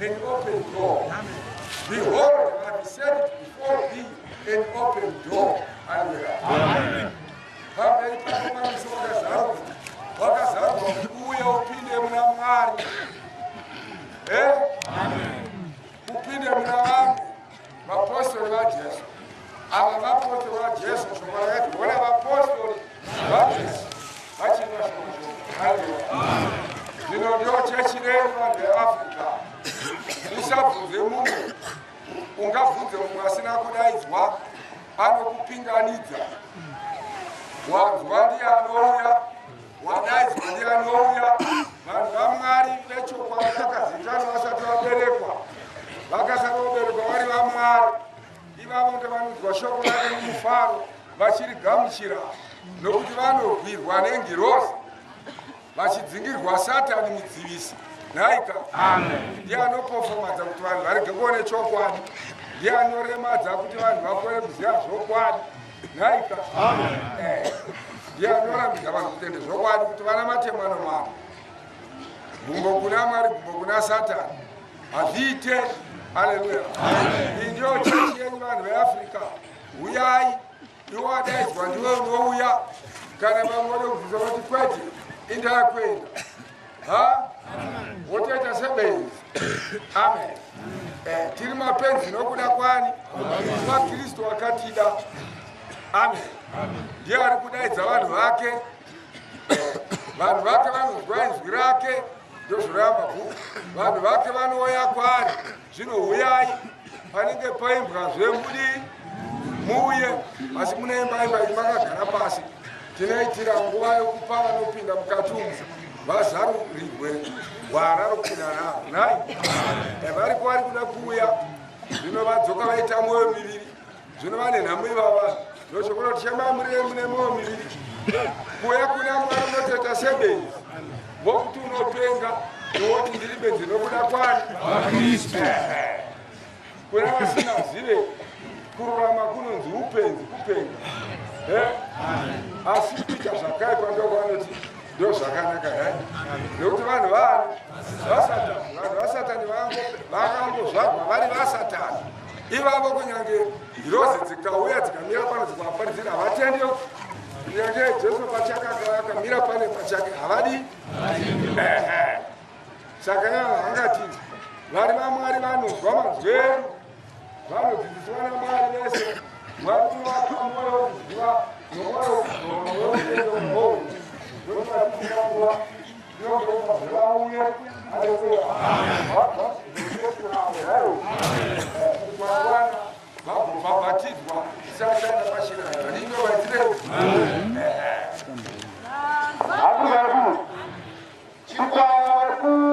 an open door. Behold, I have set before thee an open door. Hallelujah. Pamberi pako panosi wakazarurwa, wakazarurwa kuti uuye upinde muna Mwari. Eh? Upinde muna vamwe vapostori vaJesu. Ava vapostori vaJesu, shoko rakati, hona vapostori vaJesu vachiri vashoma shoma. Hallelujah. Zvino ndio chechi renyu vanhu veAfrica. Usabvunze mumwe, ungabvunze mumwe asina kudaidzwa, anokupinganidza. Wanzwa ndiye anouya, wadaidzwa ndiye anouya. Vanhu vaMwari vechokwadi vakazikanwa vasati vaberekwa, vakasara vaberekwa vari vaMwari. Ivavo ndovanonzwa shoko rake nomufaro vachirigamuchira, nokuti vanorwirwa nengirozi vachidzingirwa Satani mudzivisi. Nhaika ndiye anopofomadza kuti vanhu varege kuone chokwadi, ndiye anoremadza kuti vanhu vakone kuziva zvokwadi. Nhaika ndiye anorambidza vanhu kutende zvokwadi kuti vana matemano mano, gumbo kuna Mwari, gumbo kuna Satani, hazviite. Haleluya! Iyi ndiyo chechi yenyu vanhu veAfrica. Uyai, iwe wadaidzwa ndiwe unouya. Kana vamwe vode kubvunza vati kwete, indaya kuenda ha wotoita sebenzi. Amen. Tiri mapenzi nokuda kwani? KwaKristu wakatida. Amen. Ndiye ari kudaidza vanhu vake. Vanhu vake vanonzwa inzwi rake, ndozvoramba bhuku. Vanhu vake vanouya kwaari. Zvino huyai, panenge paimbwa zvemudi muuye, asi munoimba imba iri makagara pasi. Tinoitira nguva yokupa vanopinda mukati umu vazarurirwe gwara rokupinda naro. Nhai, variko vari kuda kuuya, zvino vadzoka vaita mwoyo miviri. Zvino vane nhamo ivava, ndochokuda kuti shamai murire mune mwoyo miviri. Kuuya kuna Mwari unotoita sebenzi, vokuti unopenga, nowoti ndiri benzi nokuda kwani? Kristu. Kuna vasina zive kururama kunonzi upenzi, kupenga. Asi kuita zvakaipa ndokwanoti ndo zvakanaka, right? Nekuti vanhu vani? Vasatani. Vanhu vasatani vakangozvarwa vari vasatani ivavo. Kunyange ngirozi dzikauya dzikamira pano dzikavaparidzira, havatendi. Kunyange Jesu pachake akamira pane pachake, havadi. Saka ivo vangati vari vaMwari vanonzwa manzwi edu, vanodzidziswa naMwari vese. Mwari unovapa mwoyo wekuziva nomwoyo wokutenda. Ndokuvatinguva tinogova vauye. Haleluya! Mangwana vagobhabhatidzwa tisachanda pachiraya ringe vaitire.